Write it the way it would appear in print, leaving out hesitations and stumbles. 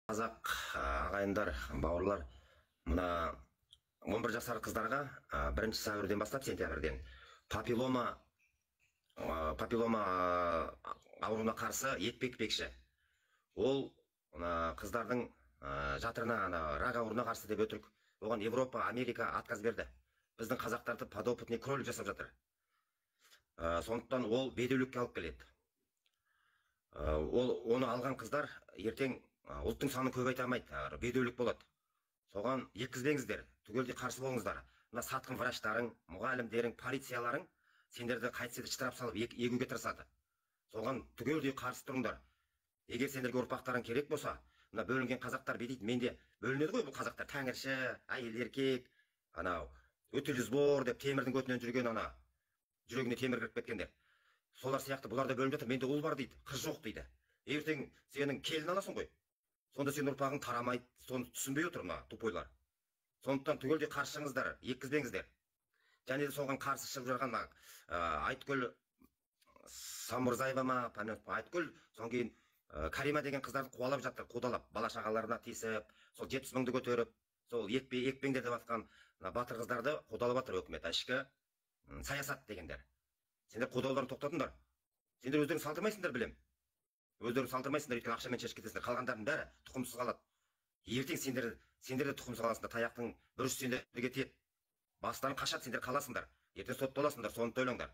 Қазақ ағайындар, бауырлар, мына 11 жасар қыздарға 1 сәуірден бастап, сентябрьден папиллома ауруына қарсы екпе екпекші. Ол мына қыздардың жатырына, ана рак ауруына қарсы деп өтірік. Оған Европа, Америка отказ берді. Біздің қазақтарды подопытный кролик жасап жатыр. Сондықтан ол бедеулікке алып келеді. Ол оны алған қыздар ертең ұлттың санын көбейте алмайды, бедеулік болады. Соған еккізбеңіздер, түгелдей қарсы болыңыздар. Мына сатқын врачтарың, мұғалімдерің, полицияларың сендерді қайтсе де штраф салып егуге тырысады. Соған түгелдей қарсы тұрыңдар. Егер сендерге ұрпақтарың керек болса, мына бөлінген қазақтар бүйтеді, менде бөлінеді ғой бұл қазақтар: тәңірші, әйел, еркек, анау өтелі сбор деп темірдің көтінен жүрген, ана жүрегіне темір кіріп кеткендер. Солар сияқты бұлар да бөлініп жатыр. Менде ұл бар дейді, қыз жоқ дейді. Ертең сенің келін аласың ғой, сонда сенің ұрпағың тарамайды. Соны түсінбей отыр мына тупойлар. Сондықтан түгелдей қарсы шығыңыздар, еккізбеңіздер. Және де соған қарсы шығып жүрген мына Айткүл Самұрзаева ма, Айткүл, содан кейін Карима деген қыздарды қуалап жатыр, қудалап, бала шағаларына тиісіп, сол 70 мыңды көтеріп, сол екпе екпеңдер деп жатқан мына батыр қыздарды қудалап жатыр өкімет. Ішкі саясат дегендер. Сендер қудауларын тоқтатыңдар. Сендер өздерің салдырмайсыңдар, білем, өздерің салдырмайсыңдар, өйткені ақшамен шешіп кетесіңдер. Қалғандарының бәрі тұқымсыз қалады. Ертең сендер де тұқымсыз қаласыңдар. Таяқтың бір ұшы сендерге тиеді, бастарың қашады, сендер қаласыңдар, ертең сотталасыңдар. Соны да ойлаңдар.